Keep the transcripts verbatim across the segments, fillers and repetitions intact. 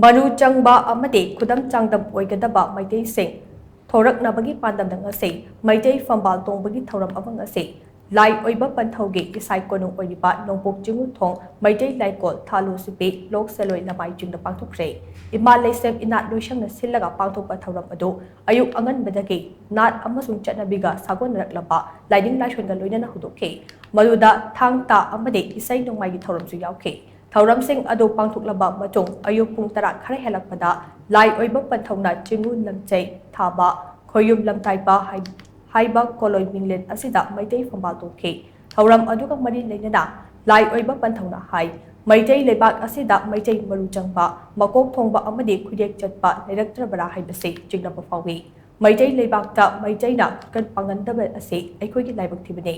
ꯃꯔꯨ ꯆꯪꯕ ꯑꯃꯗꯤ ꯈꯨꯗꯝ ꯆꯥꯡꯗꯝ ꯑꯣꯏꯒꯗꯕ ꯃꯩꯇꯩꯁꯤꯡ ꯊꯣꯔꯛꯅꯕꯒꯤ ꯄꯥꯟꯗꯝꯗ ꯉꯁꯤ ꯃꯩꯇꯩ ꯐꯝꯕꯥꯜ ꯇꯣꯡꯕꯒꯤ ꯊꯧꯔꯝ ꯑꯃ ꯉꯁꯤ ꯂꯥꯏ ꯑꯣꯏꯕ ꯄꯟꯊꯧꯒꯤ ꯏꯁꯥꯏ ꯀꯣꯅꯨꯡ ꯑꯣꯏꯔꯤꯕ ꯅꯣꯡꯄꯣꯛ ꯆꯤꯡꯉꯨꯊꯣꯡ ꯃꯩꯇꯩ ꯂꯥꯏꯀꯣꯜ ꯊꯥꯂꯨ ꯁꯤꯄꯤ ꯂꯣꯛ ꯁꯦꯂꯣꯏ ꯂꯃꯥꯏ ꯆꯤꯡꯗ ꯄꯥꯡꯊꯣꯛꯈ꯭ꯔꯦ꯫ ꯏꯃꯥ ꯂꯩꯁꯦꯝ ꯏꯅꯥꯠ ꯂꯣꯏꯁꯪꯅ ꯁꯤꯜꯂꯒ ꯄꯥꯡꯊꯣꯛꯄ ꯊꯧꯔꯝ ꯑꯗꯨ ꯑꯌꯨꯛ ꯑꯉꯟꯕꯗꯒꯤ ꯅꯥꯠ ꯑꯃꯁꯨꯡ ꯆꯠꯅꯕꯤꯒ ꯁꯥꯒꯣꯟꯅꯔꯛꯂꯕ ꯂꯥꯏꯅꯤꯡ ꯂꯥꯏꯁꯣꯟꯒ ꯂꯣꯏꯅꯅ ꯍꯧꯗꯣꯛꯈꯤ꯫ ꯃꯗꯨꯗ ꯊꯥꯡ ꯇꯥ ꯑꯃꯗꯤ ꯏꯁꯩ ꯅꯣꯡꯃꯥꯏꯒꯤ ꯊꯧꯔꯝꯁꯨ ꯌꯥꯎꯈꯤ꯫ ꯊꯧꯔꯝꯁꯤꯡ ꯑꯗꯨ ꯄꯥꯡꯊꯣꯛꯂꯕ ꯃꯇꯨꯡ ꯑꯌꯨꯛ ꯄꯨꯡ ꯇꯔꯥ ꯈꯔ ꯍꯦꯜꯂꯛꯄꯗ ꯂꯥꯏ ꯑꯣꯏꯕ ꯄꯟꯊꯧꯅ ꯆꯤꯡꯉꯨ ꯂꯝꯆꯩ ꯊꯥꯕ ꯈꯣꯌꯨꯝ ꯂꯝꯇꯥꯏꯕ ꯍꯥꯏ-, ꯍꯥꯏꯕ ꯀꯣꯂꯣꯏ ꯃꯤꯡꯂꯦꯟ ꯑꯁꯤꯗ ꯃꯩꯇꯩ ꯐꯝꯕꯥꯜ ꯇꯣꯡꯈꯤ꯫ ꯊꯧꯔꯝ ꯑꯗꯨꯒ ꯃꯔꯤ ꯂꯩꯅꯅ ꯂꯥꯏ ꯑꯣꯏꯕ ꯄꯟꯊꯧꯅ ꯍꯥꯏ, ꯃꯩꯇꯩ ꯂꯩꯕꯥꯛ ꯑꯁꯤꯗ ꯃꯩꯇꯩ ꯃꯔꯨ ꯆꯪꯕ, ꯃꯀꯣꯛ ꯊꯣꯡꯕ ꯑꯃꯗꯤ ꯈꯨꯗꯦꯛ ꯆꯠꯄ ꯂꯩꯔꯛꯇ꯭ꯔꯕꯔꯥ ꯍꯥꯏꯕꯁꯤ ꯆꯤꯡꯅꯕ ꯐꯥꯎꯏ꯫ ꯃꯩꯇꯩ ꯂꯩꯕꯥꯛꯇ ꯃꯩꯇꯩꯅ ꯈꯨꯠꯀꯟ ꯄꯥꯡꯒꯟꯗꯕ ꯑꯁꯤ ꯑꯩꯈꯣꯏꯒꯤ ꯂꯥꯏꯕꯛ ꯊꯤꯕꯅꯤ꯫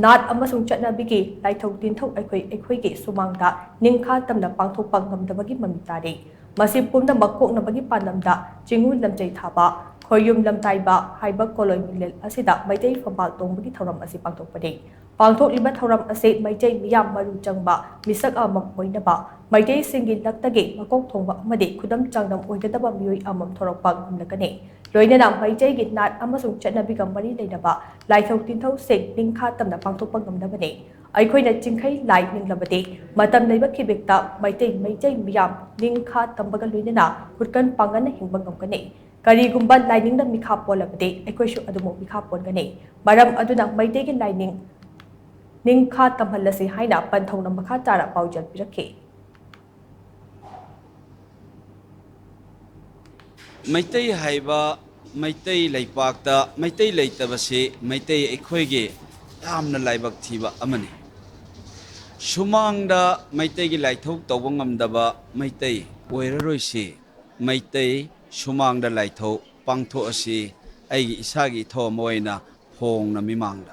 ꯅꯥꯠ ꯑꯃꯁꯨꯡ ꯆꯠꯅꯕꯤꯒꯤ ꯂꯥꯏꯊꯧ ꯇꯤꯟꯊꯧ ꯑꯩꯈꯣꯏ ꯑꯩꯈꯣꯏꯒꯤ ꯁꯨꯃꯥꯡꯗ ꯅꯤꯡꯈꯥ ꯇꯝꯅ ꯄꯥꯡꯊꯣꯛꯄ ꯉꯝꯗꯕꯒꯤ ꯃꯃꯤ ꯇꯥꯔꯤ꯫ ꯃꯁꯤ ꯄꯨꯝꯅꯃꯛ ꯀꯣꯛꯅꯕꯒꯤ ꯄꯥꯟꯗꯝꯗ ꯆꯤꯡꯉꯨ ꯂꯝꯖꯩ ꯊꯥꯕ, ꯈꯣꯌꯨꯝ ꯂꯝꯇꯥꯏꯕ ꯍꯥꯏꯕ ꯀꯣꯂꯣꯏ ꯃꯤꯡꯂꯦꯟ ꯑꯁꯤꯗ ꯃꯩꯇꯩ ꯐꯝꯕꯥꯜ ꯇꯣꯡꯕꯒꯤ ꯊꯧꯔꯝ ꯑꯁꯤ ꯄꯥꯡꯊꯣꯛꯄꯅꯤ꯫ ꯄꯥꯡꯊꯣꯛꯂꯤꯕ ꯊꯧꯔꯝ ꯑꯁꯤ ꯃꯩꯇꯩ ꯃꯤꯌꯥꯝ ꯃꯔꯨ ꯆꯪꯕ ꯃꯤꯁꯛ ꯑꯃꯃꯝ ꯑꯣꯏꯅꯕ ꯃꯩꯇꯩꯁꯤꯡꯒꯤ ꯂꯛꯇꯒꯤ ꯃꯀꯣꯛ ꯊꯣꯡꯕ ꯑꯃꯗꯤ ꯈꯨꯗꯝ ꯆꯥꯡꯗꯝ ꯑꯣꯏꯒꯗꯕ ꯃꯤꯑꯣꯏ ꯑꯃꯃꯝ ꯊꯣꯔꯛꯄ ꯉꯝꯂꯒꯅꯤ꯫ ꯂꯣꯏꯅꯅ ꯃꯩꯇꯩꯒꯤ ꯅꯥꯠ ꯑꯃꯁꯨꯡ ꯆꯠꯅꯕꯤꯒ ꯃꯔꯤ ꯂꯩꯅꯕ ꯂꯥꯏꯊꯧ ꯇꯤꯟꯊꯧꯁꯤꯡ ꯅꯤꯡꯈꯥ ꯇꯝꯅ ꯄꯥꯡꯊꯣꯛꯄ ꯉꯝꯅꯕꯅꯤ꯫ ꯑꯩꯈꯣꯏꯅ ꯆꯤꯡꯈꯩ ꯂꯥꯏ ꯅꯤꯡꯂꯕꯗꯤ ꯃꯇꯝ ꯂꯩꯕ ꯈꯤꯕꯤꯛꯇ ꯃꯩꯇꯩ, ꯃꯩꯇꯩ ꯃꯤꯌꯥꯝ ꯅꯤꯡꯈꯥ ꯇꯝꯕꯒ ꯂꯣꯏꯅꯅ ꯈꯨꯠꯀꯟ ꯄꯥꯡꯒꯟꯅ ꯍꯤꯡꯕ ꯉꯝꯒꯅꯤ꯫ ꯀꯔꯤꯒꯨꯝꯕ ꯂꯥꯏꯅꯤꯡꯅ ꯃꯤꯈꯥ ꯄꯣꯜꯂꯕꯗꯤ ꯑꯩꯈꯣꯏꯁꯨ ꯑꯗꯨꯃꯛ ꯃꯤꯈꯥ ꯄꯣꯟꯒꯅꯤ꯫ ꯃꯔꯝ ꯑꯗꯨꯅ ꯃꯩꯇꯩꯒꯤ ꯂꯥꯏꯅꯤꯡ ꯅꯤꯡꯈꯥ ꯇꯝꯍꯜꯂꯁꯤ ꯍꯥꯏꯅ ꯄꯟꯊꯧꯅ ꯃꯈꯥ ꯇꯥꯅ ꯄꯥꯎꯖꯦꯜ ꯄꯤꯔꯛꯈꯤ꯫ ꯃꯩꯇꯩ ꯍꯥꯏꯕ ꯃꯩꯇꯩ ꯂꯩꯄꯥꯛꯇ ꯃꯩꯇꯩ ꯂꯩꯇꯕꯁꯤ ꯃꯩꯇꯩ ꯑꯩꯈꯣꯏꯒꯤ ꯌꯥꯝꯅ ꯂꯥꯏꯕꯛ ꯊꯤꯕ ꯑꯃꯅꯤ꯫ ꯁꯨꯃꯥꯡꯗ ꯃꯩꯇꯩꯒꯤ ꯂꯥꯏꯊꯧ ꯇꯧꯕ ꯉꯝꯗꯕ ꯃꯩꯇꯩ ꯑꯣꯏꯔꯔꯣꯏꯁꯤ꯫ ꯃꯩꯇꯩ ꯁꯨꯃꯥꯡꯗ ꯂꯥꯏꯊꯧ ꯄꯥꯡꯊꯣꯛꯑꯁꯤ꯫ ꯑꯩꯒꯤ ꯏꯁꯥꯒꯤ ꯏꯊꯧ ꯑꯃ ꯑꯣꯏꯅ ꯐꯣꯡꯅ ꯃꯤꯃꯥꯡꯗ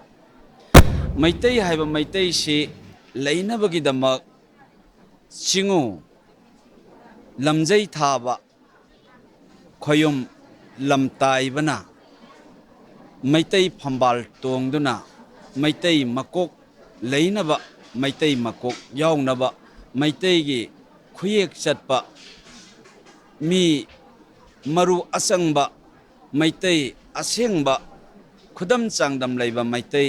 ꯃꯩꯇꯩ ꯍꯥꯏꯕ ꯃꯩꯇꯩꯁꯤ ꯂꯩꯅꯕꯒꯤꯗꯃꯛ ꯆꯤꯡꯉꯨ ꯂꯝꯖꯩ ꯊꯥꯕ ꯈꯣꯌꯨꯝ ꯂꯝꯇꯥꯏꯕꯅ ꯃꯩꯇꯩ ꯐꯝꯕꯥꯜ ꯇꯣꯡꯗꯨꯅ ꯃꯩꯇꯩ ꯃꯀꯣꯛ ꯂꯩꯅꯕ, ꯃꯩꯇꯩ ꯃꯀꯣꯛ ꯌꯥꯎꯅꯕ, ꯃꯩꯇꯩꯒꯤ ꯈꯨꯌꯦꯛ ꯆꯠꯄ ꯃꯤ ꯃꯔꯨ ꯑꯆꯪꯕ ꯃꯩꯇꯩ ꯑꯁꯦꯡꯕ ꯈꯨꯗꯝ ꯆꯥꯡꯗꯝ ꯂꯩꯕ ꯃꯩꯇꯩ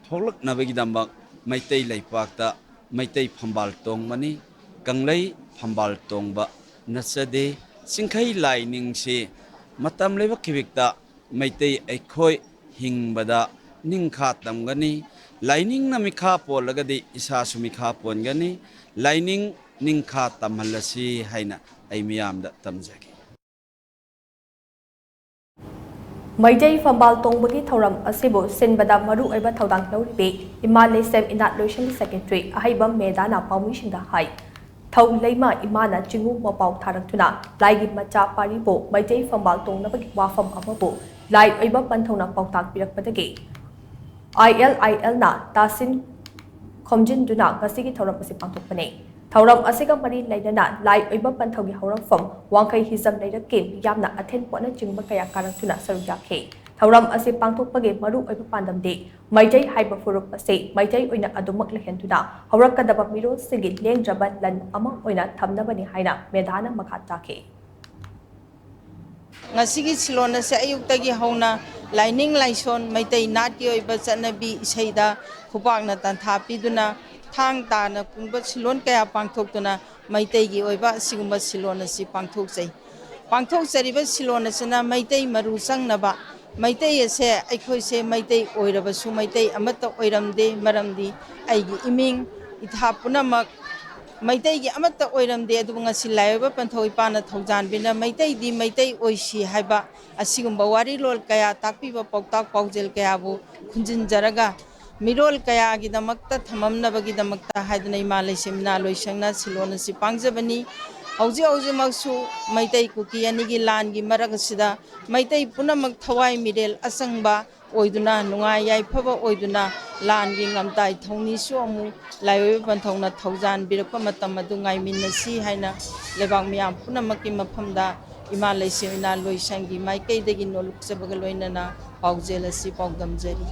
ꯊꯣꯛꯂꯛꯅꯕꯒꯤꯗꯃꯛ ꯃꯩꯇꯩ ꯂꯩꯄꯥꯛꯇ ꯃꯩꯇꯩ ꯐꯝꯕꯥꯜ ꯇꯣꯡꯕꯅꯤ꯫ ꯀꯪꯂꯩ ꯐꯝꯕꯥꯜ ꯇꯣꯡꯕ ꯅꯠꯆꯗꯦ꯫ ꯆꯤꯡꯈꯩ ꯂꯥꯏꯅꯤꯡꯁꯤ ꯃꯇꯝ ꯂꯩꯕ ꯈꯤꯕꯤꯛꯇ ꯃꯩꯇꯩ ꯑꯩꯈꯣꯏ ꯍꯤꯡꯕꯗ ꯅꯤꯡꯈꯥ ꯇꯝꯒꯅꯤ꯫ ꯂꯥꯏꯅꯤꯡꯅ ꯃꯤꯈꯥ ꯄꯣꯜꯂꯒꯗꯤ ꯏꯁꯥꯁꯨ ꯃꯤꯈꯥ ꯄꯣꯟꯒꯅꯤ꯫ ꯂꯥꯏꯅꯤꯡ ꯅꯤꯡꯈꯥ ꯇꯝꯍꯜꯂꯁꯤ ꯍꯥꯏꯅ ꯑꯩ ꯃꯤꯌꯥꯝꯗ ꯇꯝꯖꯒꯦ꯫ ꯃꯩꯇꯩ ꯐꯝꯕꯥꯜ ꯇꯣꯡꯕꯒꯤ ꯊꯧꯔꯝ ꯑꯁꯤꯕꯨ ꯁꯤꯟꯕꯗ ꯃꯔꯨꯑꯣꯏꯕ ꯊꯧꯗꯥꯡ ꯂꯧꯔꯤꯕꯤ ꯏꯃꯥ ꯂꯩꯁꯦꯝ ꯏꯅꯥꯠ ꯂꯣꯏꯁꯪꯒꯤ ꯁꯦꯀ꯭ꯔꯦꯇꯔꯤ ꯑꯍꯩꯕꯝ ꯃꯦꯗꯥꯅ ꯄꯥꯎꯃꯤꯁꯤꯡꯗ ꯍꯥꯏ꯫ ꯊꯧ ꯂꯩꯃ ꯏꯃꯥꯅ ꯆꯤꯡꯉꯨ ꯃꯄꯥꯎ ꯊꯥꯔꯛꯇꯨꯅ ꯂꯥꯏꯒꯤ ꯃꯆꯥ ꯄꯥꯔꯤꯕꯨ ꯃꯩꯇꯩ ꯐꯝꯕꯥꯜ ꯇꯣꯡꯅꯕꯒꯤ ꯋꯥꯐꯝ ꯑꯃꯕꯨ ꯂꯥꯏ ꯑꯣꯏꯕ ꯄꯟꯊꯧꯅ ꯄꯥꯎꯇꯥꯛ ꯄꯤꯔꯛꯄꯗꯒꯤ ꯑꯥꯏ ꯑꯦꯜ ꯑꯥꯏ ꯑꯦꯜꯅ ꯇꯥꯁꯤꯟ ꯈꯣꯝꯖꯤꯟꯗꯨꯅ ꯉꯁꯤꯒꯤ ꯊꯧꯔꯝ ꯑꯁꯤ ꯄꯥꯡꯊꯣꯛꯄꯅꯤ꯫ ꯊꯧꯔꯝ ꯑꯁꯤꯒ ꯃꯔꯤ ꯂꯩꯅꯅ ꯂꯥꯏ ꯑꯣꯏꯕ ꯄꯟꯊꯧꯒꯤ ꯍꯧꯔꯛꯐꯝ ꯋꯥꯡꯈꯩ ꯍꯤꯖꯝ ꯂꯩꯔꯛꯀꯤ ꯃꯤꯌꯥꯝꯅ ꯑꯊꯦꯟ ꯄꯣꯠꯅꯆꯤꯡꯕ ꯀꯌꯥ ꯀꯥꯔꯛꯇꯨꯅ ꯁꯔꯨꯛ ꯌꯥꯈꯤ꯫ ꯊꯧꯔꯝ ꯑꯁꯤ ꯄꯥꯡꯊꯣꯛꯄꯒꯤ ꯃꯔꯨ ꯑꯣꯏꯕ ꯄꯥꯟꯗꯝꯗꯤ ꯃꯩꯇꯩ ꯍꯥꯏꯕ ꯐꯨꯔꯨꯞ ꯑꯁꯤ ꯃꯩꯇꯩ ꯑꯣꯏꯅ ꯑꯗꯨꯃꯛ ꯂꯩꯍꯟꯗꯨꯅ ꯍꯧꯔꯛꯀꯗꯕ ꯃꯤꯔꯣꯜꯁꯤꯡꯒꯤ ꯂꯦꯡꯗ꯭ꯔꯕ ꯂꯟ ꯑꯃ ꯑꯣꯏꯅ ꯊꯝꯅꯕꯅꯤ ꯍꯥꯏꯅ ꯃꯦꯗꯥꯅ ꯃꯈꯥ ꯇꯥꯈꯤ꯫ ꯉꯁꯤꯒꯤ ꯁꯤꯂꯣꯟ ꯑꯁꯦ ꯑꯌꯨꯛꯇꯒꯤ ꯍꯧꯅ ꯂꯥꯏꯅꯤꯡ ꯂꯥꯏꯁꯣꯟ, ꯃꯩꯇꯩ ꯅꯥꯠꯀꯤ ꯑꯣꯏꯕ ꯆꯠꯅꯕꯤ ꯏꯁꯩꯗ ꯈꯨꯄꯥꯛꯅ ꯇꯟꯊꯥ ꯄꯤꯗꯨꯅ ꯊꯥꯡ ꯇꯥꯅ ꯄꯨꯡꯕ ꯁꯤꯂꯣꯟ ꯀꯌꯥ ꯄꯥꯡꯊꯣꯛꯇꯨꯅ ꯃꯩꯇꯩꯒꯤ ꯑꯣꯏꯕ ꯑꯁꯤꯒꯨꯝꯕ ꯁꯤꯂꯣꯟ ꯑꯁꯤ ꯄꯥꯡꯊꯣꯛꯆꯩ꯫ ꯄꯥꯡꯊꯣꯛꯆꯔꯤꯕ ꯁꯤꯂꯣꯟ ꯑꯁꯤꯅ ꯃꯩꯇꯩ ꯃꯔꯨ ꯆꯪꯅꯕ, ꯃꯩꯇꯩ ꯑꯁꯦ ꯑꯩꯈꯣꯏꯁꯦ ꯃꯩꯇꯩ ꯑꯣꯏꯔꯕꯁꯨ ꯃꯩꯇꯩ ꯑꯃꯠꯇ ꯑꯣꯏꯔꯝꯗꯦ, ꯃꯔꯝꯗꯤ ꯑꯩꯒꯤ ꯏꯃꯤꯡ ꯏꯊꯥ ꯄꯨꯝꯅꯃꯛ ꯃꯩꯇꯩꯒꯤ ꯑꯃꯠꯇ ꯑꯣꯏꯔꯝꯗꯦ꯫ ꯑꯗꯨꯕꯨ ꯉꯁꯤ ꯂꯥꯏ ꯑꯣꯏꯕ ꯄꯟꯊꯧ ꯏꯄꯥꯅ ꯊꯧꯖꯥꯟꯕꯤꯅ ꯃꯩꯇꯩꯗꯤ ꯃꯩꯇꯩ ꯑꯣꯏꯁꯤ ꯍꯥꯏꯕ ꯑꯁꯤꯒꯨꯝꯕ ꯋꯥꯔꯤꯂꯣꯟ ꯀꯌꯥ ꯇꯥꯛꯄꯤꯕ ꯄꯥꯎꯇꯥꯛ ꯄꯥꯎꯖꯦꯜ ꯀꯌꯥꯕꯨ ꯈꯨꯟꯖꯤꯟꯖꯔꯒ ꯃꯤꯔꯣꯜ ꯀꯌꯥꯒꯤꯗꯃꯛꯇ ꯊꯝꯃꯝꯅꯕꯒꯤꯗꯃꯛꯇ ꯍꯥꯏꯗꯨꯅ ꯏꯃꯥ ꯂꯩꯁꯦꯝ ꯏꯅꯥ ꯂꯣꯏꯁꯪꯅ ꯁꯤꯂꯣꯟ ꯑꯁꯤ ꯄꯥꯡꯖꯕꯅꯤ꯫ ꯍꯧꯖꯤꯛ ꯍꯧꯖꯤꯛꯃꯛꯁꯨ ꯃꯩꯇꯩ ꯀꯨꯀꯤ ꯑꯅꯤꯒꯤ ꯂꯥꯟꯒꯤ ꯃꯔꯛ ꯑꯁꯤꯗ ꯃꯩꯇꯩ ꯄꯨꯝꯅꯃꯛ ꯊꯋꯥꯏ ꯃꯤꯔꯦꯜ ꯑꯆꯪꯕ ꯑꯣꯏꯗꯨꯅ, ꯅꯨꯡꯉꯥꯏ ꯌꯥꯏꯐꯕ ꯑꯣꯏꯗꯨꯅ ꯂꯥꯟꯒꯤ ꯉꯝꯇꯥꯏ ꯊꯧꯅꯤꯁꯨ ꯑꯃꯨꯛ ꯂꯥꯏ ꯑꯣꯏꯕ ꯄꯟꯊꯧꯅ ꯊꯧꯖꯥꯟꯕꯤꯔꯛꯄ ꯃꯇꯝ ꯑꯗꯨ ꯉꯥꯏꯃꯤꯟꯅꯁꯤ ꯍꯥꯏꯅ ꯂꯩꯕꯥꯛ ꯃꯤꯌꯥꯝ ꯄꯨꯝꯅꯃꯛꯀꯤ ꯃꯐꯝꯗ ꯏꯃꯥ ꯂꯩꯁꯦꯝ ꯏꯅꯥ ꯂꯣꯏꯁꯪꯒꯤ ꯃꯥꯏꯀꯩꯗꯒꯤ ꯅꯣꯜꯂꯨꯛꯆꯕꯒ ꯂꯣꯏꯅꯅ ꯄꯥꯎꯖꯦꯜ ꯑꯁꯤ ꯄꯥꯎꯗꯝꯖꯔꯤ꯫